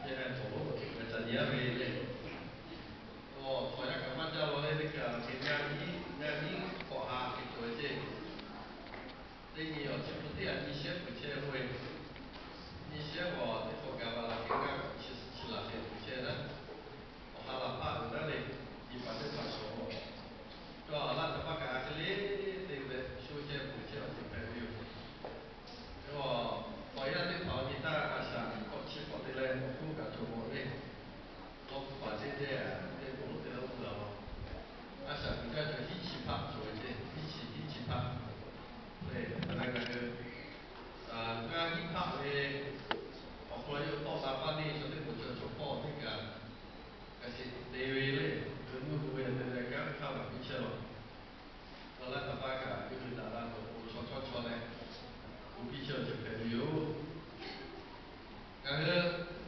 Yaˇ hk'aˇ hk'awꞈ lo ngaˬ ca nyi-a ve le. Awˬ hk'awꞈ yaˇ kaꞈ maˇ jaˇ law le, teˇ kaꞈ ngaˬ nyi, ngaˬ nyi hk'awꞈ ha hk'e cawˬ ve ceˇ. Teˇ nyi awˬ chi hpu teˇ yaꞈ nyi shehˉ peuˬ chehˇ k'oˆ ve, nyi shehˉ k'awꞈ teˇ hk'awꞈ gaˬ va la hk'e g'aˇ k'awꞈ chi suhˍ chi laˬ hk'e peuˬ chehˇ naˉ, awˬ ha laˬ hpaˇ uiˍ naˉ le, nyi paˍ teˇ hpaˍ shawˍ, cawˬ laˇ teˇ hpaˍ kaꞈ hk'e le, te ve shu chehˇ peuˬ chehˇ awˬ ceuˬ hpehꞈ ve yoˬ. Awˬ hk'awꞈ yaˇ teˇ hpaˍ awˬ nyi htaˇ a shaꞈ k'awꞈ chi k'awꞈ te leh awˬ hkuˇ kaꞈ cawˬ mawˬ le. Awˬ hkuˇ paˍ teˇ teˇ teˇ k'oˆ lo te leh oˇ hpu laˬ a, a shaꞈ kuiˬ jaˇ cawˬ hiˉ chi hpaˆ cawˬ ve ceˇ, hiˉ chi hiˉ chi hpaˆ le. Ngaˬ hui ngaˬ hiˉ hpaˆ ve awˬ hk'aw lo yawˇ tawˆ la paˇ neˇ chaw teˇ moˍ chaw chaw hpawˇ teˇ kaꞈ, kaꞈ shiˍ te ve le, g'uiˬ nuˇ hu ve te leh kanˉ hk'aˇ maˍ piˇ chehˇ law. Awˬ laˇ kaꞈ paˇ kaꞈ g'uiˬ daꞈ la tuˬ awˬ pon chaw chawˇ chaw leh, gu piˇ chehˇ awˬ ceuˬ hpehꞈ ve yoˬ. Ngaˬ hui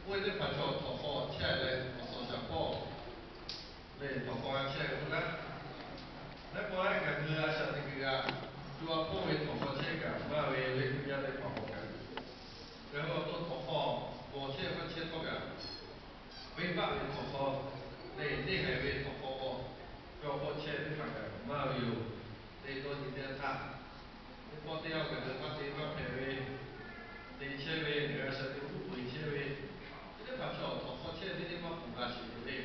k'oˆ ve teˇ hpaˍ chaw htawnˍ hk'aw chehˇ leh awˬ suhˍ shaˍ hpawˇ le htawnˍ hk'aw g'a chehˇ ve k'oˆ naˉ, naˉ k'o ngaˬ hui a shaꞈ teꞈ kuiˬ g'a, co a hpawˇ ve htawnˍ hk'aw chehˇ kaꞈ maˇ ve le, k'oˆ yaˇ teˇ hpaˍ hk'aw kaꞈ, ngaˬ hui awˬ to htawnˍ hk'aw g'awˬ chehˇ hk'aˇ chehˇ htawˇ kaꞈ, venˇ baˆ ve htawnˍ hk'aw leh neˇ haiˬ ve htawnˍ hk'aw k'awꞈ ve awˬ hpawˇ chehˇ teˇ hpaˍ kaꞈ maˇ ve yoˬ. Te dawˇ nyi teˇ yanˇ htaˇ, teˇ pawˆ teˇ yanˇ ngaˬ hui maˇ te maˇ hpehꞈ ve, te chehˇ ve, ngaˬ hui a shaꞈ teꞈ kuiˬ hpeuꞈ chehˇ ve, chi teˇ hpaˍ chaw htawnˍ hk'aw chehˇ ve teˇ maˇ pfuhˍ g'a sheˍ ve le.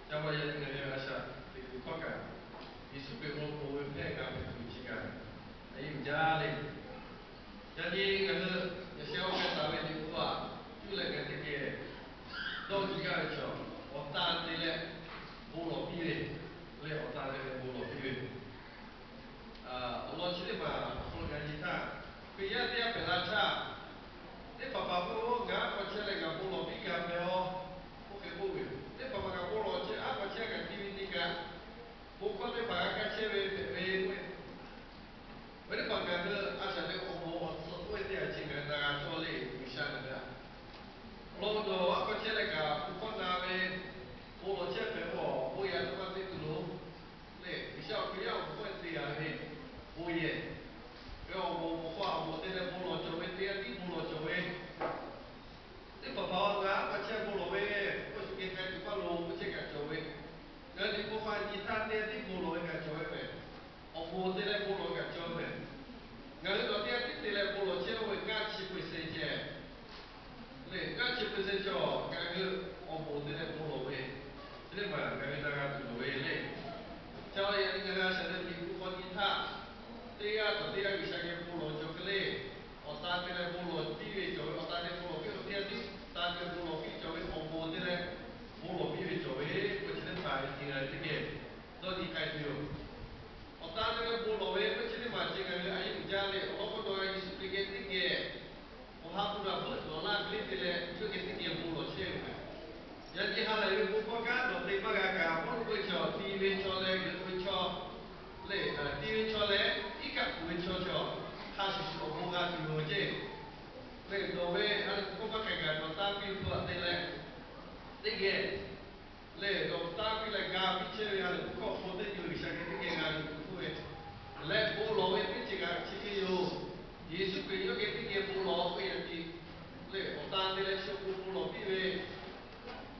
Ca pa yaꞈ nyi ngaˬ hui a shaꞈ teꞈ kuiˬ hkawˇ kaꞈ, Yeˍsuˆ Hkriꞈ mawˇ k'oˆ ve hpehˇ g'a hpehꞈ tuˬ chi kaꞈ, a yeˇ uiˍ jaˇ le. Yaꞈ nyi ngaˬ hui yaꞈ sheh awˬ hk'e taˍ ve liꞈ hpu aꞈ cuˇ leh ngaˬ hui teˇ geh dawˇ nyi gaˇ ve chaw, awˬ tan te leh bon lawˬ piˇ ve le, awˬ tan te leh bon lawˬ piˇ ve. Awˬ lawn chi teˇ hpaˍ awˬ hk'aw lo g'a nyi htaˇ, Hkriꞈ yaˇ teˇ g'aˇ hpehꞈ la htaˇ, teˇ hpaˍ hpaˍ k'oˆ, ngaˬ aˉ hk'aw chehˇ leh ngaˬ bon lawˬ piˇ g'a hpehꞈ-aˬ, oˇ hk'e k'oˆ ve yoˬ. Teˇ hpaˍ hpaˍ kaꞈ bon lawˬ chehˇ, aˉ hk'aw chehˇ kaꞈ ti ve te kaꞈ, bon hkawˇ teˇ hpaˍ g'a kaˇ chehˇ ve hpehꞈ ve k'o, ve teˇ hpaˍ ngaˬ hui a shaꞈ teꞈ awˬ bon awˬ tcuh k'oˆ ve teˇ g'aˇ chi ngaˬ hui na g'a cawˇ le, G'uiˬsha ngaˬ hui a. Awˬ lawn k'o, aˉ hk'aw chehˇ leh kaꞈ bon hkawˇ na ve, bon lawˬ chehˇ hpehꞈ k'o, bon yaꞈ teˇ maˇ teˇ tuˬ lo le, G'uiˬsha awˬ Hkriꞈ yaˇ awˬ bon hkawˇ te g'a ve, bon yehˬ ve awˬ bon awˬ hk'aw awˬ bon te leh bon lawˬ cawˬ ve, teˇ g'aˇ tiˉ bon lawˬ cawˬ ve, teˇ hpaˍ hpaˍ ngaˬ aˉ hk'aw chehˇ bon lawˬ ve, k'oˆ shu geh k'ai tuˬ paˇ lo k'oˆ chehˇ kaꞈ cawˬ ve, ngaˬ hui liꞈ hpu hk'aw nyi htaˇ teˇ g'aˇ tiˉ bon lawˬ ve kaꞈ cawˬ ve mehˍ. Awˬ bon te leh bon lawˬ ve kaꞈ cawˬ ve mehˍ. Ngaˬ hui nawˬ teˇ g'aˇ tiˉ te leh bon lawˬ chehˇ oˇ ve kanˉ chi peu-eˬ ceh lehˬ, kanˉ chi peu-eˬ ceh cawˬ ngaˬ hui awˬ bon te leh bon lawˬ ve, chi teˇ hpaˍ ngaˬ hui na g'a tuˬ loˍ ve le. Ca yaꞈ nyi ngaˬ hui a shaꞈ teꞈ liꞈ hpu hk'aw nyi htaˇ, teˇ g'aˇ tawˬ teˇ g'aˇ G'uiˬsha geh bon lawˬ cawˬ hk'e le, awˬ tan te leh bon lawˬ piˇ ve cawˬ ve, awˬ tan te bon lawˬ piˇ ve teˇ g'aˇ tiˉ, tan te bon lawˬ piˇ cawˬ ve awˬ bon te leh bon lawˬ piˇ ve cawˬ ve k'o, chi teˇ hpaˍ nyi ngaˬ hui teˇ geh dawˇ nyi k'ai tuˬ yoˬ. Awˬ tan te leh bon lawˬ ve k'o, chi teˇ hpaˍ ceh ngaˬ hui a yeˇ uiˍ jaˇ le. Awˬ lawn k'o, nawˬ Yeˍsuˆ Hkriꞈ geh teˇ geh awˬ ha hpu daꞈ beuˆ dawˬ laˇ hk'e le te leh, yawˇ geh teˇ geh bon lawˬ chehˇ ve mehˍ. Yaꞈ nyi ha lehˬ ve bon hkawˇ kanˉ dawˬ te maˇ g'a kaꞈ, Pawˇluꞈ k'oˆ ve chaw, ti ve chaw leh g'uiˬ k'oˆ ve chaw lehˬ, ti ve chaw leh iˉ kaˆ kuˬ ve chaw cawˬ, hk'a shuˍ shuˍ awˬ bon g'a tuˬ yoˬ ceˇ. Lehˬ, nawˬ ve a leh k'oˆ maˇ hk'e kaꞈ, nawˬ tanˇ piˇ ve hpu aꞈ te leh, teˇ geh lehˬ, nawˬ tanˇ piˇ leh ga piˇ chehˇ ve a leh k'oˆ hk'aw hk'aw teˇ nyi G'uiˬsha geh teˇ geh g'a tuˬ k'oˆ ve leh, bon lawˬ ve teˇ ceuˬ kaꞈ chi hk'e yoˬ. Yeˍsuˆ Hkriꞈ yawˇ geh teˇ geh bon lawˬ ve yaꞈ nyi lehˬ, awˬ tan te leh shaw k'o bon lawˬ piˇ ve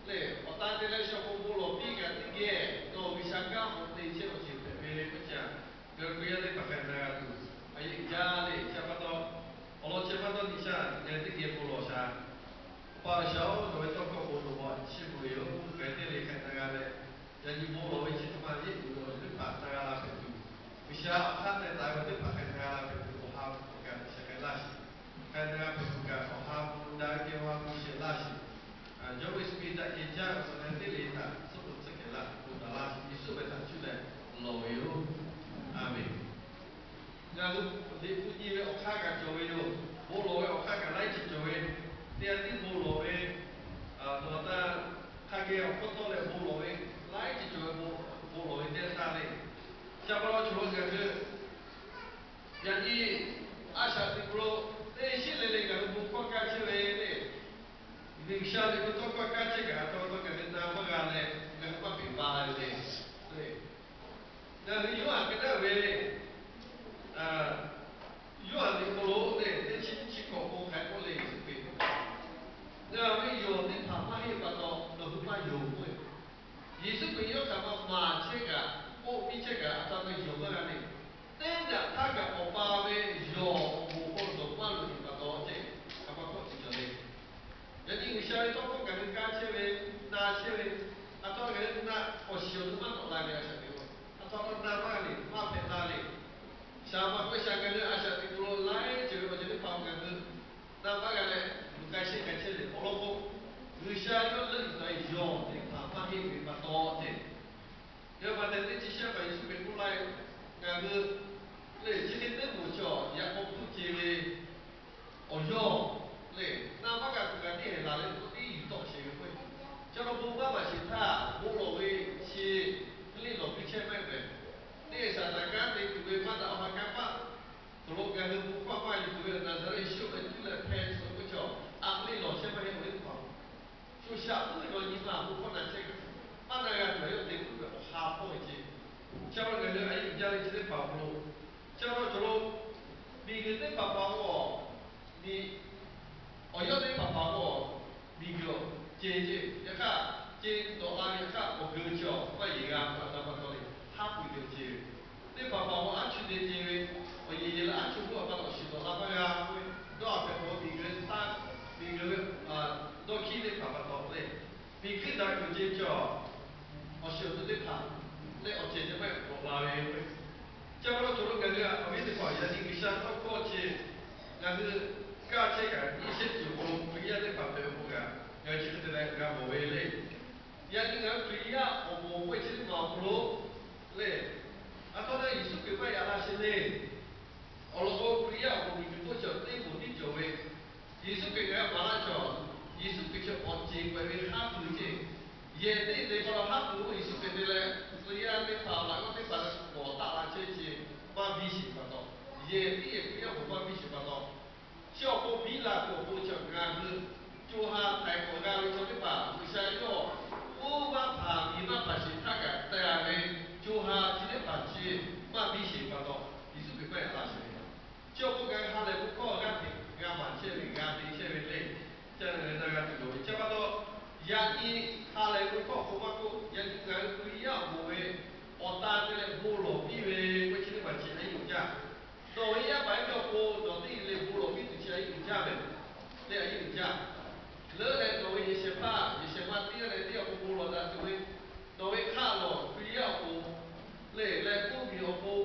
lehˬ, awˬ tan te leh shaw k'o bon lawˬ piˇ kaꞈ teˇ geh, nawˬ G'uiˬsha kanˉ hk'aw te chehˇ awˬ ceuˬ hpehꞈ ve k'oˆ chi a, ngaˬ hui Hkriꞈ yaˇ teˇ hpaˍ hk'a na g'a tuˬ a yeˇ uiˍ jaˇ le. Chi pa taw, awˬ lawn chi pa taw G'uiˬsha geh teˇ geh bon lawˬ shaˍ. Awˬ pa G'uiˬsha-oˬ, nawˬ ve tawˇ hkawˇ bon lawˬ ve chi beuꞈ yoˬ. Ngaˬ hui teˇ le hk'a na g'a leh, yaꞈ nyi bon lawˬ ve chi hk'e maˇ yeˇ uiˍ ve awˬ ceuˬ teˇ hpaˍ na g'a la hpehꞈ tuˬ, G'uiˬsha awˬ hk'aˇ teh taˍ ve awˬ teˇ hpaˍ hk'a na g'a la hpehꞈ tuˬ, awˬ ha hpu kaꞈ shehˍ hk'e laˇ sheˍ. Hk'a na g'a hpehꞈ tuˬ kaꞈ, awˬ ha hpu daꞈ ve kehˬ awˬ ha hpu shehˍ laˇ sheˍ. Jawˇmawˇ Yeˍsuˆ Hkriꞈ htaꞈ kehˬ jaˇ ve awˬ suhˍ leh teˇ le htaꞈ suhˉ k'oˍ tcuhˉ kehˬ laˇ, bon daꞈ laˇ sheˍ. Yeˍsuˆ ve htaꞈ cuˇ leh lawˬ ve yoˬ. A menˍ. Ngaˬ hui liꞈ hpu nyi ve awˬ hk'aˇ kaꞈ cawˬ ve yoˬ. Bon lawˬ ve awˬ hk'aˇ kaꞈ laiˉ ceuˬ cawˬ ve, teˇ g'aˇ tiˉ bon lawˬ ve, nawˬ htaꞈ hk'a geh awˬ hkawˇ tawˆ leh bon lawˬ ve, laiˉ ceuˬ cawˬ ve, bon lawˬ ve teˇ g'aˇ htaˇ le. Chi pa taw chaw lo ngaˬ hui yaꞈ nyi a shaꞈ teꞈ hk'aw lo teˇ shiˉ le le ngaˬ hui bon hkawˇ kaˇ chehˇ ve le. G'uiˬsha ve bon hkawˇ kaˇ chehˇ kaꞈ, a taw taw ngaˬ hui na maˇ g'a leh, ngaˬ hui maˇ peꞈ pa le le. Ngaˬ hui Yoˇhanˬ hk'e daꞈ ve, Yoˇhanˬ liꞈ hk'aw lo le, teˇ chi nyiˇ chi hkawꞈ k'o hk'a k'oˆ le, Yeˍsuˆ Hkriꞈ, ngaˬ ve yawˬ teˇ hpaˍ maˇ Yeˍsuˆ Hkriꞈ yawˇ hk'aˬ ma maˍ chehˇ kaꞈ, k'oˆ piˇ chehˇ kaꞈ, a htoꞈ ma yonˍ maˇ g'a le. Teˇ daꞈ htaˇ kaꞈ Awˬ pa ve yawˬ awˬ moˍ hk'aw lo dawˬ maˇ loꞈ e pa taw ceˇ, hk'aˬ ma hkawˇ tiꞈ cawˬ le. Yaꞈ nyi G'uiˬsha ve tawˇ hkawˇ ngaˬ hui kaˇ chehˇ ve, na chehˇ ve, a htoꞈ ma ngaˬ hui na awˬ shiˍ awˬ nu maˇ tawꞈ la ve a shaꞈ teꞈ-o. A htaꞈ ma na maˇ le, maˇ hpehꞈ la le. Shaˍ ma k'oˆ ve shaˍ ngaˬ hui a shaꞈ teꞈ k'o lo laiˉ ceuˬ ve awˬ ceuˬ teˇ hpaˍ ngaˬ hui na maˇ g'a leh, luˬ k'ai sheˆ k'ai chehˇ ve awˬ lawn k'o, G'uiˬsha yawˇ leuˆ yuˬ taˍ ve yawˬ teˇ hpaˍ maˇ heˆ ve pa taw ceˇ. Yawˇ pa teh teˇ chi shehˆ hpaˍ Yeˍsuˆ Hkriꞈ k'oˆ laˇ ve, ngaˬ hui lehˬ chi hk'e teˇ moˍ chaw yaꞈ k'aw hpfuhˆ ce ve awˬ yawˇ lehˬ, na maˇ g'a tuˬ kaꞈ teˇ hehˍ laˬ leh k'oˆ tiˉ yuˬ tawˆ sheˍ ve k'o, chaw la bon maˇ maˍ sheˍ htaˇ bon lawˬ ve chi hk'e le lawˬ piˇ chehˇ maˇ heˆ mehˍ. Teˇ hehˍ saˍtanˍ kanˉ te tuˬ ve maˇ daꞈ awˬ ha kanˇ paˆ hk'aw lo ngaˬ hui bon hkawˇ maˇ yuˬ tuˬ ve Naˍzaˍrehˆ Yeˍsuˆ ve tuˉ leh hpeh tcuh k'oˆ chaw, a hk'e le lawˬ chehˇ maˇ heˆ ve teˇ hpaˍ-oˬ. Sho shaꞈ puiˉ ve nawˬ nyi ma bon hkawˇ na chehˇ kaꞈ, maˇ na g'a tuˬ yawˇ te puiˉ ve awˬ ha hpawˇ ve ceˇ. Chi pa taw ngaˬ hui a yeˇ uiˍ jaˇ ve chi teˇ hpaˍ awˬ hk'aw lo, chi pa taw cawˬ lo, miˬguiˬ teˇ hpaˍ hpaˍ k'o, miˬ awˬ yawˇ teˇ hpaˍ hpaˍ k'o, miˬguiˬ awˬ ceˬ ceˇ. Yaꞈ hk'aˇ, ceˇ dawꞈ la ve yaꞈ hk'aˇ awˬ geu chi awˬ maˇ yeˬ g'a k'o, a htoꞈ ma pa taw le, haˉ pui te ceˇ ve. Teˇ hpaˍ hpaˍ k'o, aˉ chuˇ te ceˇ ve, awˬ yeˬ yeˬ leh aˉ chuˇ k'oˆ a pa taw awˬ shiˍ dawꞈ la maˇ g'a k'oˆ ve, dawˇ a hpehꞈ k'o miˬguiˬ taˇ, miˬguiˬ ve dawˇ hkiˇ teˇ hpaˍ pa taw le, miˬ hkuiˇ daꞈ kuiˬ ceˇ cawˬ, awˬ shiˍ awˬ nu teˇ hpaˍ leh awˬ cehˬ ceh maˇ k'awꞈ la ve k'o, chi pa taw cawˬ lo ngaˬ hui awˬ viˉ teˇ hpaˍ yaꞈ nyi G'uiˬsha tawˇ hkawˇ chi ngaˬ hui kaˇ chehˇ kaꞈ nyiˇ shehˆ ceuˬ awˬ hk'aw lo Hkriꞈ yaˇ teˇ hpaˍ hpehꞈ ve k'o kaꞈ, ngaˬ hui chi hk'e te leh g'a mawˬ ve le. Yaꞈ nyi ngaˬ hui Hkriꞈ yaˇ awˬ moˍ k'oˆ ve chi teˇ maˬ awˬ hk'aw lo le, a htoꞈ ma Yeˍsuˆ Hkriꞈ maˇ yaꞈ la sheˍ le. Awˬ lawn k'o, Hkriꞈ yaˇ awˬ moˍ miˬguiˬ hk'oˆ cawˬ teˇ moˍ tiˉ cawˬ ve, Yeˍsuˆ Hkriꞈ ngaˬ hui maˍ laˇ cawˬ, Yeˍsuˆ Hkriꞈ chi awˬ ceˬ pehꞈ ve haˉ pui ceˇ. Yehˬ teˇ te pa taw haˉ pui k'o Yeˍsuˆ Hkriꞈ te leh, Hkriꞈ yaˇ teˇ hpaˍ laꞈ g'awˇ teˇ hpaˍ lawˬ taˍ la chehˇ ce, maˇ biˇ sheˍ pa taw, yehˬ tiˉ yehˬ Hkriꞈ yaˇ awˬ moˍ maˇ biˇ sheˍ pa taw, chi awˬ pon biˇ la tuˬ awˬ pon chi ngaˬ hui co ha htaiˍ k'awꞈ g'a ve chaw teˇ hpaˍ G'uiˬsha yawˇ oˇ maˇ hpanˍ miˬ maˇ hpanˍ sheˍ htaˇ kaꞈ te a ve co ha chi teˇ hpaˍ chi maˇ biˇ sheˍ pa taw, Yeˍsuˆ Hkriꞈ maˇ yaꞈ la sheˍ ve. Chi awˬ pon ngaˬ hui ha lehˬ bon hkawˇ g'aˇ hteꞈ g'a maˍ chehˇ ve, g'a te chehˇ ve le. Ca na g'a tuˬ loˍ ve chi pa taw, yaꞈ nyi ha lehˬ bon hkawˇ awˬ hk'aw maˇ k'oˆ, yaꞈ nyi ngaˬ hui Hkriꞈ yaˇ awˬ moˍ ve awˬ tan te leh bon lawˬ piˇ ve k'oˆ chi teˇ hpaˍ chi a yeˇ uiˍ jaˇ. Nawˬ ve yaˇ paˍ yaˇ miˇ awˬ pon nawˬ teˇ g'aˇ le bon lawˬ piˇ tuˬ chi a yeˇ uiˍ jaˇ mehˍ. Leh a yeˇ uiˍ jaˇ. Leuˉ leh nawˬ ve yehˬ shehˍ hpaˇ yehˬ shehˍ ma teˇ g'aˇ leh teˇ g'aˇ awˬ pon bon lawˬ daꞈ tuˬ ve, nawˬ ve hk'aˆ lawˬ Hkriꞈ yaˇ awˬ pon lehˬ leh k'oˆ miˬ awˬ pon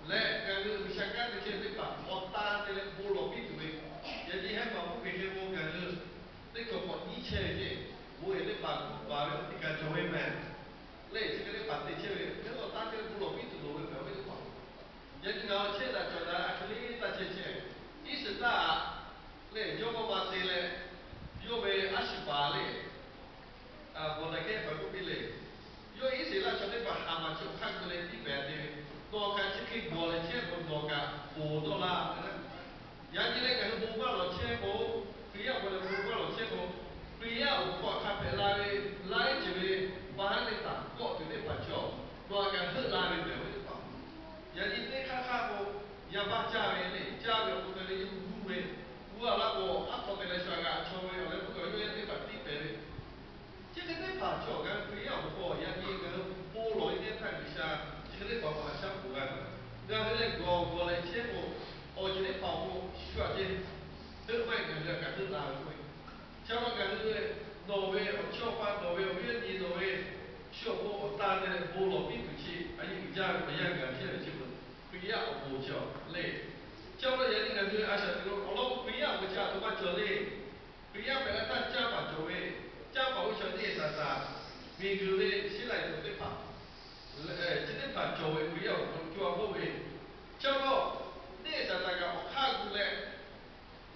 leh ngaˬ hui G'uiˬsha kanˉ te chehˇ ve teˇ hpaˍ awˬ tan te leh bon lawˬ piˇ tuˬ ve, yaꞈ nyi hehˉ paˍ k'oˆ ve hk'e k'o ngaˬ hui teˇ hkawꞈ hk'awꞈ nyiˇ chehˇ ve ceˇ, bon yehˬ teˇ hpaˍ kuˇ paˍ ve awˬ teˇ kaꞈ cawˬ ve mehˍ. Lehˬ chi hk'e teˇ hpaˍ te chehˇ ve, hk'e awˬ tan te leh bon lawˬ piˇ tuˬ loˍ ve mehˍ ve teˇ hpaˍ. Yaꞈ nyi ngaˬ awˬ chehˇ daꞈ cawˬ daꞈ a hk'e le taˇ chehˇ chehˇ. Iˉsaˍreˍlaˆ lehˬ jawˇmawˇ ma te leh, yawˇ ve aˉ shiˍ paˍ lehˬ, Mawˬdaˍhkehˇ hpaˍ k'oˆ piˇ le. Yawˇ Iˉsaˍreˍlaˆ chaw teˇ hpaˍ Haˍmaˍ chi awˬ hk'aˇ gu leh tiˉ pehˍ te ve, nawˬ kaꞈ chi hk'e gawˬ leh chehˇ k'o nawˬ kaꞈ ponˬ dawˇ laˇ ve. Yaꞈ nyi leh ngaˬ hui bon maˇ lawˬ chehˇ k'o, Hkriꞈ yaˇ awˬ hk'aw leh bon maˇ lawˬ chehˇ k'o, Hkriꞈ yaˇ awˬ hk'aw hk'a hpehꞈ la ve laiˉ ceuˬ ve maˇ haˉ teˇ hpaˍ kawˆ tuˬ teˇ hpaˍ cawˬ, nawˬ kaꞈ heuˆ la ve mehˍ ve teˇ hpaˍ. Yaꞈ nyi teˇ hk'aˇ hk'aˇ k'o, yaˇ paˇ caˇ ve le, caˇ ve awˬ hk'aw te leh yawˇ hui guˇ ve, guˇ a laˇ k'o, aˉ hk'aw te leh shu a g'aꞈ chaw ve awˬ leh mvuhˇ kaꞈ yawˇ yaˇ teˇ hpaˍ tiˉ pehˍ ve, chi hk'e teˇ hpaˍ cawˬ ngaˬ hui Hkriꞈ yaˇ awˬ hk'aw yaꞈ nyi ngaˬ hui bon lawˬ ve teˇ htaˇ G'uiˬsha chi hk'e teˇ hpaˍ hpaˍ shaˉ peuˬ g'a ve. Ngaˬ hui leh gawˬ gawˬ leh chehˇ k'o, awˬ ceuˬ teˇ hpaˍ awˬ pon shu aꞈ ceh heuˆ maˇ heˆ, ngaˬ hui a kaꞈ heuˆ la ve k'o, chi pa taw ngaˬ hui nawˬ ve awˬ chawˇ pa nawˬ ve awˬ viˉ awˬ nyi nawˬ ve shu awˬ pon awˬ tan te leh bon lawˬ piˇ tuˬ chi a yeˇ uiˍ jaˇ ve awˬ yanˇ gaˬ chehˇ ve chi beuꞈ Hkriꞈ yaˇ awˬ moˍ cawˬ le. Chi pa taw yaꞈ nyi ngaˬ hui a shaꞈ teꞈ lo awˬ lawn Hkriꞈ yaˇ awˬ moˍ chi a htoꞈ ma cawˬ le. Hkriꞈ yaˇ hpehꞈ la htaˇ canˇ paˍ cawˬ ve, canˇ paˍ oˇ shaw teˇ htaˍ htaˍ, miˬguiˬ ve sheˉ laiˬ cawˬ teˇ hpaˍ, chi teˇ hpaˍ cawˬ ve Hkriꞈ yaˇ awˬ hk'aw lo co a k'oˆ ve, chi pa taw teˇ htaˍ htaˍ kaꞈ awˬ hk'aˇ gu leh,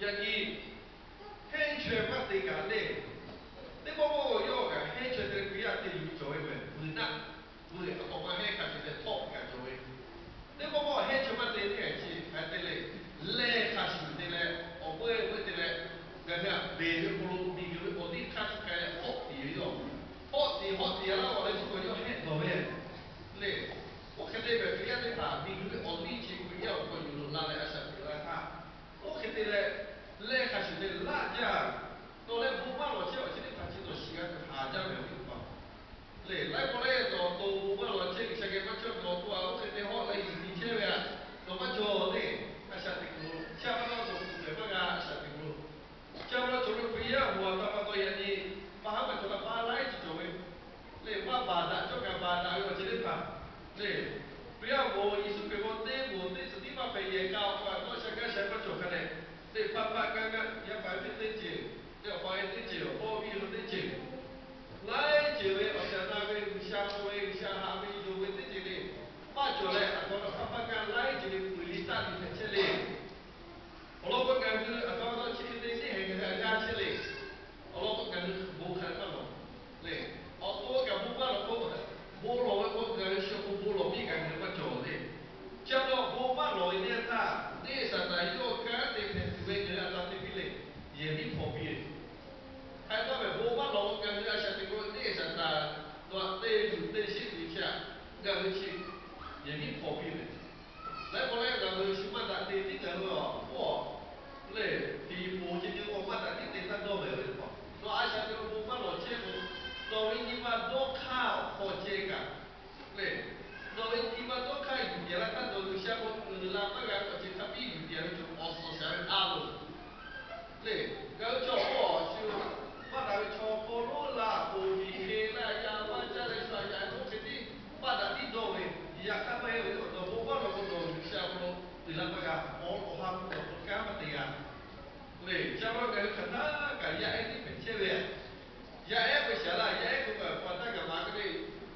yaꞈ nyi hehnˇ chaweh maˇ te kaꞈ le. Teˇ pawˆ pawˆ yawˇ kaꞈ hehnˇ chaweh te leh Hkriꞈ yaˇ te yuˬ ve cawˬ ve mehˍ, vuiˬ naˆ, vuiˬ a k'awꞈ ma hehnˇ hk'a shuˍ te htawˆ kaꞈ cawˬ ve. Teˇ pawˆ pawˆ hehnˇ chaweh maˇ te teˇ hk'e chi hk'a te le, leh hk'a shuˍ te leh awˬ peuˇ peuˇ te leh, ngaˬ hui a beˬ ve hk'aw lo miˬguiˬ ve awˬ liˇ hk'a shuˍ k'ai leh hawˆ tiꞈ ve yoˬ. Hawˆ tiꞈ hawˆ tiꞈ a laˇ g'awˬ leh shu kaꞈ yawˇ hehnˇ dawˬ ve le. Oˇ hk'e te ve Hkriꞈ yaˇ teˇ hpaˍ miˬguiˬ ve awˬ liˇ chi Hkriꞈ yaˇ awˬ hk'aw yuˬ loꞈ la leh a shaꞈ teꞈ la htaˇ, oˇ hk'e te leh leh hk'a shuˍ te laˇ jaˇ. Nawˬ leh bon maˇ lawˬ chehˇ awˬ chi teˇ hpaˍ chi nawˬ shiˍ g'a tuˬ haˍ jaˇ mehˍ ve teˇ hpaˍ le. Laiˉ pawˆ yaꞈ nyi maˇ haˉ maˇ cawˬ kaꞈ maˇ laiˉ ceuˬ cawˬ ve le. Maˇ baˬ daꞈ cawˇ kaꞈ baˬ daꞈ ve awˬ ceuˬ teˇ hpaˍ le. Hkriꞈ yaˇ awˬ moˍ Yeˍsuˆ Hkriꞈ k'o teˇ moˍ teˇ tcuhˍ tiˉ maˇ hpehꞈ yehˬ k'a awˬ hk'aw lo sha gaˇ sha maˇ cawˬ hk'a leh, teˇ hpaˍ hpaˍ kaˇ kaˇ yaˇ paˍ ve teˇ ceuˬ, teˇ awˬ pa ve teˇ ceuˬ, awˬ hpawˇ viˇ ve teˇ ceuˬ, laiˉ ceuˬ ve awˬ tehˬ awˬ na ve G'uiˬsha k'oˆ ve, G'uiˬsha haꞈ ve yonˍ ve teˇ ceuˬ le, maˇ cawˬ leh, aˬ htoꞈ ma hpaˇ hpaˇ kaˇ laiˉ ceuˬ ve puiˍ liˇ taˆ liˇ hpehꞈ chehˇ le. Awˬ lawn k'o ngaˬ hui aˬ htoꞈ ma chi hk'e te teˇ hehˍ ngaˬ hui a g'aˇ chehˇ le. Awˬ lawn k'o ngaˬ hui bon hk'a maˇ lawˬ le. Awˬ to kaꞈ bon maˇ lawˬ k'o, bon lawˬ ve k'o ngaˬ hui shu awˬ pon bon lawˬ piˇ kaꞈ ngaˬ hui maˇ cawˬ le. Chi pa taw bon maˇ lawˬ ve teˇ yanˇ htaˇ, neˇ Saˍtanˍ yawˇ kanˉ te hpehꞈ tuˬ ve ngaˬ hui a ta te piˇ le. Yehˬ miˉ hpaw piˇ ve hk'e, taˇ ve bon maˇ lawˬ ngaˬ hui a shaꞈ teꞈ k'o neˇ Saˍtanˍ nawˬ htaꞈ te yuˬ te sheˆ tuˬ ve chi htaꞈ ngaˬ hui chi yehˬ miˉ hpaw piˇ ve. Laiˉ k'o leh ngaˬ hui shu maˇ daꞈ te tiˉ ngaˬ hui a k'oˆ le. Tiˍ yeˍ poˍ ceh ceh k'o maˇ daꞈ tiˉ te htaˇ dawˇ ve le k'o, nawˬ a shaꞈ teꞈ k'o bon maˇ lawˬ chehˇ k'o, nawˬ ve nyi ma dawˇ hk'aˇ awˬ hk'aw ceh kaꞈ le, nawˬ ve nyi ma dawˇ hk'aˇ yuˬ pehˍ laˇ htaˇ nawˬ G'uiˬsha k'o uiˍ la maˇ g'a ve awˬ ceuˬ hk'a piˇ yuˬ pehˍ ve cawˬ awˬ suhˍ shaˍ ve a loˬ le. Ngaˬ hui chaw k'o awˬ shu maˇ daꞈ ve chaw hk'aw lonˉ la poˬ tiꞈ hk'e laˇ yaˇ maˇ caˇ leh shu a yaꞈ lonˉ hk'e tiˉ maˇ daꞈ tiˉ dawˇ ve, yaꞈ hk'aˇ maˇ heˆ ve awˬ taw bon maˇ lawˬ k'o nawˬ G'uiˬsha k'o uiˍ la maˇ g'a, awˬ ha hpu awˬ hk'aw kanˉ maˇ te g'a le. Chi pa taw ngaˬ hui hk'aˬ htaˇ kaꞈ yaˇ ehˉ tiˉ hpehꞈ chehˇ ve. Yaˇ ehˉ k'o shaˍ laˇ, yaˇ ehˉ k'o kaꞈ pa taˇ kaꞈ maˍ k'ai le.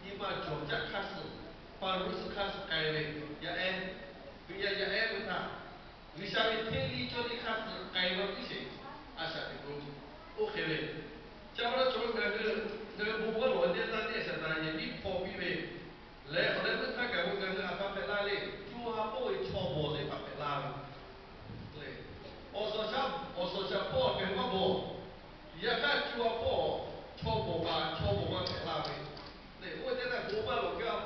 Nyi ma cawˬ caˆ hk'aˇ suh, pa ruˆ suh hk'aˇ suh k'ai ve yaˇ ehˉ, yaˇ ehˉ k'o htaˇ G'uiˬsha ve hteˇ liˇ cawˇ liˇ hk'aˇ suh k'ai ve teˇ sheˍ, a shaꞈ teꞈ k'o oˇ hk'e ve. Chi pa taw cawˬ ngaˬ hui, ngaˬ hui bon maˇ lawˬ ve teˇ yanˇ htaˇ neˇ Saˍtanˍ yehˬ miˉ hpaw piˇ ve leh, awˬ leh meuˇ htaˇ kaꞈ k'o ngaˬ hui a htoꞈ ma hpehꞈ la le. Co ha pawˆ ve chaw bawˬ teˇ hpaˍ hpehꞈ la ve le. Awˬ suhˍ shaˍ, awˬ suhˍ shaˍ hpawˇ ngaˬ hui maˇ bawˬ. Yaꞈ hk'aˇ co ha pawˆ chaw bawˬ kaꞈ chaw bawˬ maˇ hpehꞈ la ve le. Oˇ ve teˇ htaˇ bon maˇ lawˬ gaˇ,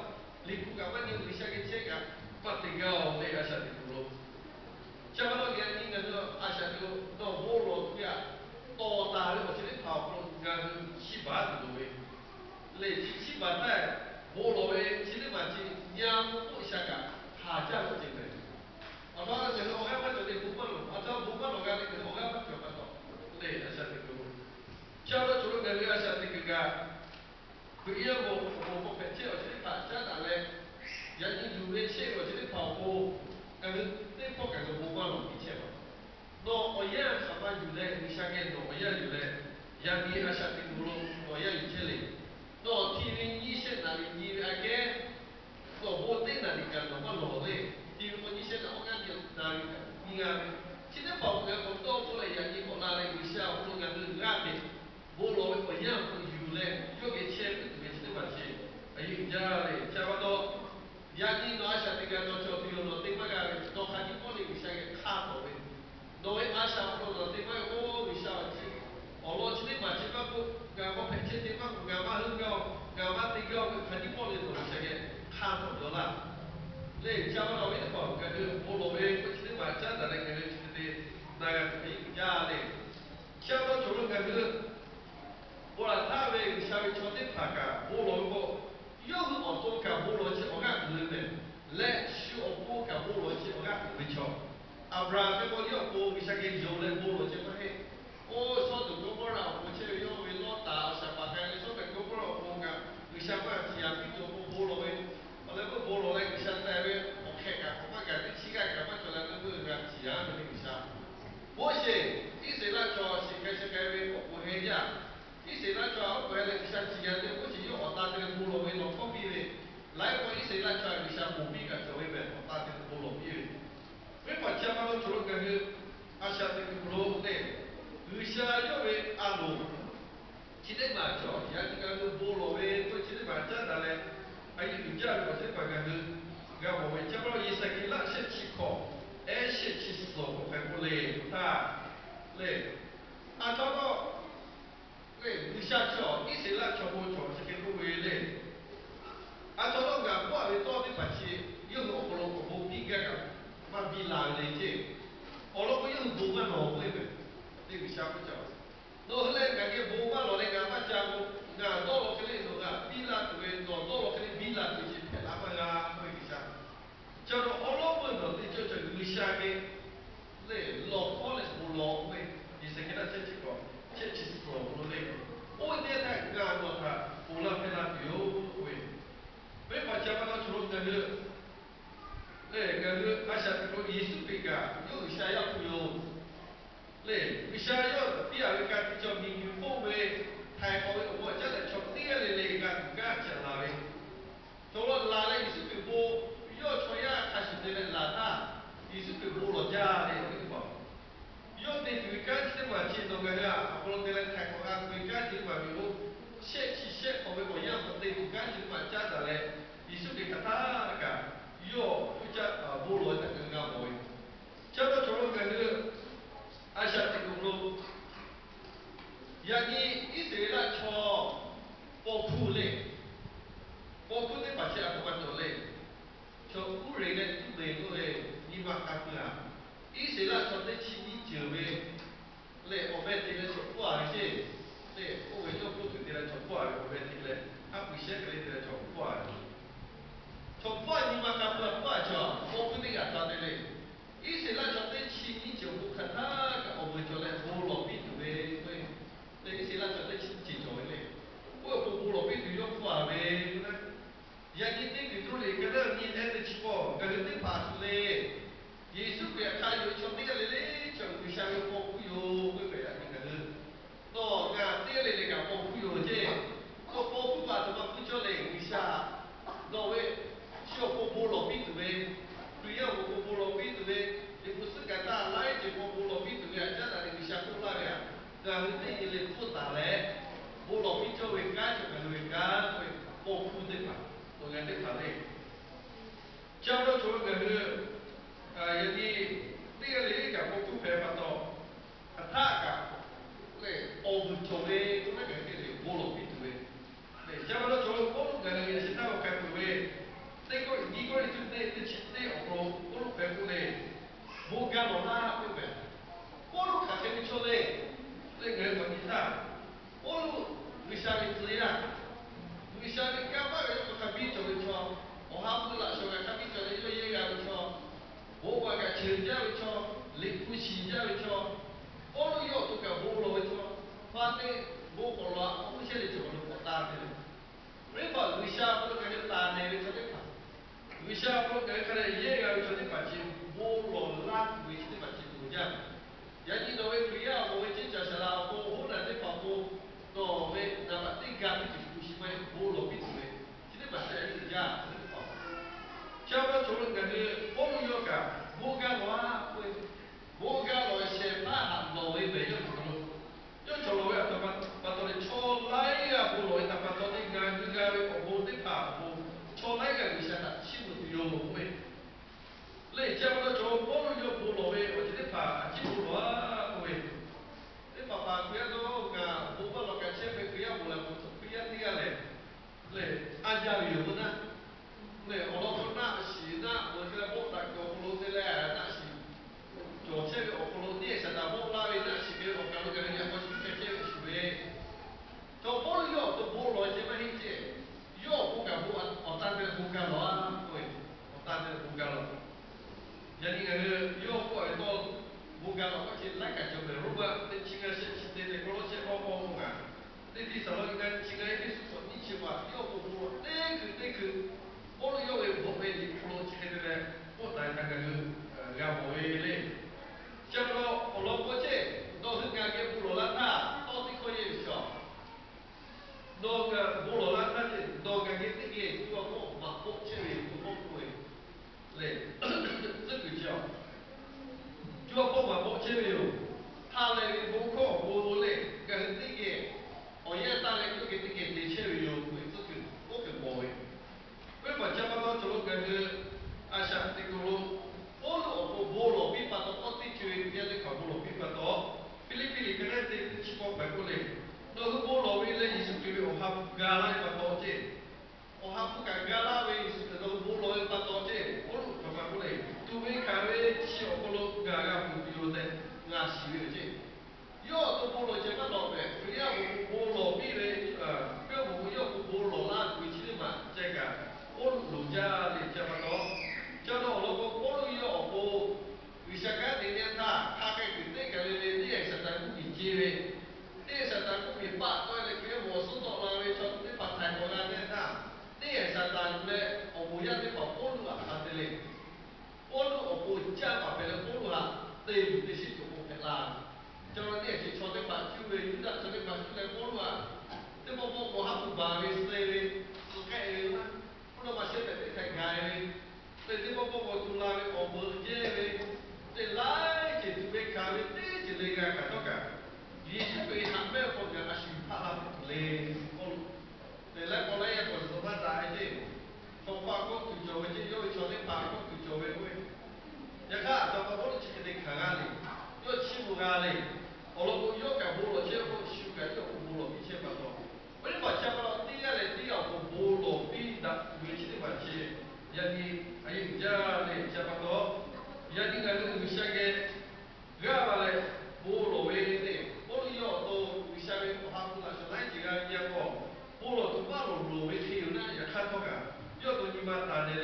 liꞈ hpu kaꞈ maˇ nyi, G'uiˬsha geh chehˇ kaꞈ maˇ te gaˇ le, a shaꞈ teꞈ k'o lo. Chi pa taw yaꞈ nyi ngaˬ hui a shaꞈ teꞈ k'o nawˬ bon lawˬ tuˬ ve htaꞈ tawˍ taˍ ve awˬ ceuˬ teˇ hpaˍ awˬ hk'aw lo ngaˬ hui chiˇ baˬ tuˬ loˍ ve le. Chi chiˇ baˬ htaˇ, bon lawˬ ve chi teˇ maˬ chi nyi a k'oˆ sha kaꞈ haˍ jaˇ ve awˬ ceuˬ mehˍ. Awˬ htoꞈ ma ngaˬ hui awˬ g'aˇ maˇ cawˬ le, bon maˇ lawˬ, awˬ htoꞈ ma bon maˇ lawˬ g'a le, ngaˬ hui awˬ g'aˇ maˇ cawˬ pa taw le, a shaꞈ teꞈ k'o lo. Chi pa taw cawˬ lo ngaˬ hui a shaꞈ teꞈ kuiˬ kaꞈ Hkriꞈ yaˇ awˬ moˍ awˬ moˍ hk'aw hpehꞈ chehˇ awˬ ceuˬ teˇ hpaˍ caˉ daꞈ leh, yaꞈ nyi yuˬ ve chehˇ ve awˬ ceuˬ teˇ hpaˍ awˬ pon ngaˬ hui teˇ hpawˇ kaꞈ ngaˬ bon maˇ lawˬ piˇ chehˇ a. Nawˬ awˬ yanˇ hk'aˬ ma yuˬ leh G'uiˬsha geh nawˬ awˬ yanˇ yuˬ leh, yaꞈ nyi a shaꞈ teꞈ kuiˬ lo nawˬ awˬ yanˇ yuˬ chehˇ le. Nawˬ hti ve nyiˇ shehˆ naˍ riˍ nyi ve aꞈ kehˉ nawˬ bon teˇ naˍ riˍ kaꞈ nawˬ maˇ lawˬ le. Hti ve k'o nyiˇ shehˆ naˍ awˇ ngaˇ nyi naˍ riˍ kaꞈ nyi g'a ve. Chi teˇ hpaˍ awˬ pon ngaˬ hui k'awꞈ dawˇ k'oˆ leh yaꞈ nyi k'awꞈ la leh G'uiˬsha awˬ hk'aw lo ngaˬ hui g'aˇ hteꞈ bon lawˬ ve awˬ yanˇ awˬ hk'aw yuˬ leh yawˇ geh chehˇ puiˉ tuˬ ve chi teˇ maˬ chi a yeˇ uiˍ jaˇ le. Chi pa taw yaꞈ nyi nawˬ a shaꞈ teꞈ kaꞈ nawˬ cawˬ tuˬ yoˬ, nawˬ te maˇ g'a ve, nawˬ hk'aˬ nyi pawˆ le G'uiˬsha geh hk'aˇ tawˍ ve, nawˬ ve a shaꞈ awˬ hk'aw lo nawˬ te maˇ g'a k'o G'uiˬsha awˬ chi awˬ lawn chi teˇ maˬ chi maˇ k'oˆ, ngaˬ k'awꞈ hpehꞈ chehˇ te maˇ k'oˆ, ngaˬ maˇ heuˆ gaˇ oˬ, ngaˬ maˇ te gaˇ oˬ ve hk'aˬ nyi pawˆ le nawˬ G'uiˬsha geh hk'aˇ tawˍ jaw laˇ le. Chi pa taw awˬ viˉ teˇ hpaˍ ngaˬ hui bon lawˬ ve k'oˆ chi teˇ maˬ caˉ daꞈ leh ngaˬ hui chi hk'e te na g'a tuˬ a yeˇ uiˍ jaˇ le. Chi pa taw cawˬ lo ngaˬ hui bon laˬ htaˇ ve G'uiˬsha ve chaw teˇ hpaˍ kaꞈ bon lawˬ ve k'o, yawˇ hui awˬ to kaꞈ bon lawˬ chi awˬ g'aˇ uiˍ ve mehˍ. Leh shu awˬ pon kaꞈ bon lawˬ chi awˬ g'aˇ uiˍ ve chaw. Aˍbraˍhanˍ teˇ pawˆ yawˇ awˬ pon G'uiˬsha geh yonˍ leh bon lawˬ chi maˇ heˆ. Oˇ Sawˉdonˍ Gawˇmawˇraꞈ awˬ pon chehˇ ve yawˇ ve Lawˇtaˍ awˬ shaˍ paˍ k'ai leh Sawˉdonˍ Gawˇmawˇraꞈ awˬ pon kaꞈ G'uiˬsha maˇ g'a ciˍ yanˍ piˇ tuˬ awˬ pon bon lawˬ ve. Awˬ leh meuˇ bon lawˬ leh G'uiˬsha teh ve awˬ hk'e kaꞈ k'awꞈ maˇ gaˬ teˇ chiˉ g'aˇ kaꞈ maˇ cawˬ leh meuˇ meuˇ g'a ciˍ yanˍ ve le G'uiˬsha. Moˉseˍ, Iˉsaˍreˍlaˆ chaw shiˍ hk'e shiˍ k'ai ve k'awꞈ k'oꞈ heh jaˇ. Iˉsaˍreˍlaˆ chaw a oˉ k'oꞈ heh leh G'uiˬsha ciˍ yanˍ ve Moˉseˍ yawˇ awˬ ta te leh bon lawˬ ve lawˬ hkawˇ piˇ ve, laiˉ k'o Iˉsaˍreˍlaˆ chaw G'uiˬsha ponˬ piˇ kaꞈ cawˬ ve mehˍ awˬ ta te leh bon lawˬ piˇ ve. Venˇ hpaˍ chi a pa taw cawˬ lo ngaˬ hui a shaꞈ teꞈ kuiˬ lo le, G'uiˬsha yawˇ ve a loˍ chi teˇ maˬ cawˬ yaꞈ nyi ngaˬ hui bon lawˬ ve k'oˆ chi teˇ maˬ caˉ daꞈ leh, a yeˇ uiˍ jaˇ ve awˬ chi teˇ maˬ ngaˬ hui g'a mawˬ ve. Chi pa taw Yeˍsaˍkeˍlaˆ shehˆ chi hkawꞈ, ehˉ shehˆ chi suhˍ k'awꞈ hk'a k'oˆ le, hk'aˬ htaˇ le, a htoꞈ ma le G'uiˬsha chaw Iˉsaˍreˍlaˆ chaw bon cawˬ chi hk'e k'oˆ ve le. A htoꞈ ma ngaˬ k'oˆ a ve tawˇ teˇ hpaˍ chi yawˇ hui awˬ hk'aw lo k'awꞈ bon piˇ gaˇ kaꞈ maˇ biˇ la ve le ceˇ. Awˬ lawn k'o yawˇ hui bon maˇ lawˬ ve mehˍ. Teˇ G'uiˬsha k'oˆ ca, nawˬ hui leh ngaˬ geh bon maˇ lawˬ leh ngaˬ maˇ ca k'o, ngaˬ dawˇ law hk'e le nawˬ g'a biˇ la tuˬ ve, nawˬ dawˇ law hk'e le biˇ la tuˬ ve chi hpehꞈ la maˇ g'a k'oˆ ve G'uiˬsha. Chi pa taw awˉ lawˉ peuˇ nawˬ te cawˇ cawˬ G'uiˬsha geh le lawˬ hkawˇ leh bon lawˬ k'oˆ ve, Yeˍsaˍkeˍlaˆ shehˆ chi hkawꞈ, chi Iˉsaˍreˍlaˆ chaw paw hkuˇ le, paw hkuˇ teˇ hpaˍ chi a htoꞈ ma cawˬ le. Chaw uˉ reˬ leh tuˉ beˬ k'oˆ ve nyi ma k'a peuˬ-a. Iˉsaˍreˍlaˆ chaw teˇ chi nyiˇ ceuˬ ve lehˬ, awˬ meh te leh chaw hpawˇ-a ve ceˇ. Lehˬ, oˇ ve yawˇ hpfuhˇ tuˬ te leh chaw hpawˇ-a ve, awˬ meh te leh haˉ pui shehˉ hk'e le te leh chaw hpawˇ-a ve. Chaw hpawˇ nyi ma k'a peuˬ-a, hpawˇ-a chaw paw hkuˇ teˇ g'aˇ taˍ te le. Iˉsaˍreˍlaˆ chaw teˇ chi nyiˇ ceuˬ awˬ hk'aˇ htaˇ kaꞈ awˬ vuiˬ cawˬ leh bon lawˬ piˇ tuˬ ve k'o, lehˬ, Iˉsaˍreˍlaˆ chaw teˇ chi nyiˇ ceuˬ cawˬ ve le. Oˇ ve awˬ pon bon lawˬ piˇ tuˬ yawˇ hpawˇ-a ve k'o, yaꞈ nyi teˇ Peˍtruˆ liꞈ ka naˉ nyi ehˉ teˇ chi k'awˇ, ngaˬ hui teˇ hpaˍ tuˬ le. Yeˍsuˆ Hkriꞈ htaꞈ hk'a yonˍ ve chaw teˇ g'aˇ le le, chaw G'uiˬsha ve paw hkuˇ yoˬ k'oˆ ve yaꞈ nyi ngaˬ hui, nawˬ ngaˬ teˇ g'aˇ le le kaꞈ paw hkuˇ yoˬ ceˇ. K'o paw hkuˇ pa taw ma hkuˇ cawˇ le G'uiˬsha, nawˬ ve chi awˬ pon bon lawˬ piˇ tuˬ ve, Hkriꞈ yaˇ awˬ pon bon lawˬ piˇ tuˬ ve, liꞈ hpu suhˉ kaꞈ taˇ laiˉ ceuˬ paw bon lawˬ piˇ tuˬ ve a caˉ daꞈ le G'uiˬsha k'oˆ laˇ ve a, ngaˬ hui teˇ nyi le hpfuhˇ taˍ leh, bon lawˬ piˇ cawˇ ve kanˉ cawˬ ngaˬ hui ve kanˉ k'oˆ ve, paw hkuˇ teˇ hpaˍ, nawˬ ngaˬ teˇ hpaˍ le. Chi pa taw chaw ngaˬ hui yaꞈ nyi teˇ g'aˇ le le kaꞈ paw hkuˇ hpehꞈ pa taw, hk'aˬ htaˆ kaꞈ lehˬ awˬ vuiˬ cawˬ ve k'oˆ ve, ngaˬ hui teˇ le bon lawˬ piˇ tuˬ ve. Lehˬ, chi pa taw chaw Pawˇluꞈ ngaˬ hui yaꞈ shi taˇ k'awꞈ hkanˍ tuˬ ve, teˇ kawˆ nyiˇ kawˆ le tuˬ teˇ teˇ chi teˇ awˬ hk'aw lo Pawˇluꞈ hpehꞈ k'oˆ le, bon ga lawˬ laˇ k'oˆ ve, Pawˇluꞈ hk'aˬ hk'e ve chaw le. Lehˬ, ngaˬ hui maꞈ nyi htaˇ, Pawˇluꞈ G'uiˬsha ve tcuh yaˇ, G'uiˬsha ve kanˇ paˆ ve yawˇ hk'a biˇ cawˬ ve chaw, awˬ ha hpu laꞈ shawˍ kaꞈ hk'a biˇ cawˬ leh yawˇ yehˇ g'a ve chaw, bon maˬ kaꞈ cheuˬ jaˇ ve chaw, liꞈ hpu shiˍ jaˇ ve chaw, Pawˇluꞈ yawˇ awˬ to kaꞈ bon lawˬ ve chaw, hpa te bon k'awꞈ lawˬ-a k'oˆ chehˇ le cawˬ lo k'awꞈ taˍ ve le. Teˇ hpaˍ G'uiˬsha awˬ hk'aw lo ngaˬ hui taˍ nehˬ ve chaw teˇ hpaˍ, G'uiˬsha awˬ hk'aw lo ngaˬ hui hk'a dehꞈ yehˇ g'a ve chaw teˇ hpaˍ chi bon lawˬ laˇ tuˬ ve chi teˇ hpaˍ chi bon jaˇ. Yaꞈ nyi nawˬ ve Hkriꞈ yaˇ awˬ moˍ ve ceˇ caˬ saˍ laꞈ awˬ pon, hoˉ naˬ teˇ hpaˍ awˬ pon, nawˬ ve naˍ baꞈ teˇ ga teˇ ceuˬ hpu shi maˇ heˆ, bon lawˬ piˇ tuˬ ve chi teˇ hpaˍ chi a yeˇ uiˍ jaˇ. Chi pa taw chaw lo ngaˬ hui Pawˇluꞈ yawˇ kaꞈ bon ga lawˬ-a k'oˆ ve, bon ga lawˬ shehˍ hpaˇ haꞈ lawˬ ve mehˬ yawˇ cawˬ lo, yawˇ cawˬ lawˬ ve a htoꞈ ma pa taw leh chaw laiˉ g'aˇ bon lawˬ ve htaꞈ pa taw te ngaˬ hui g'a ve awˬ bon teˇ hpaˍ awˬ pon chaw laiˉ g'aˇ G'uiˬsha htaꞈ chiˇ mvuh tuˬ yoˬ k'oˆ ve. Lehˬ, chi pa taw chaw Pawˇluꞈ yawˇ bon lawˬ ve awˬ ceuˬ teˇ hpaˍ a ciˉ bon lawˬ-a k'oˆ ve, maˇ taˍ leh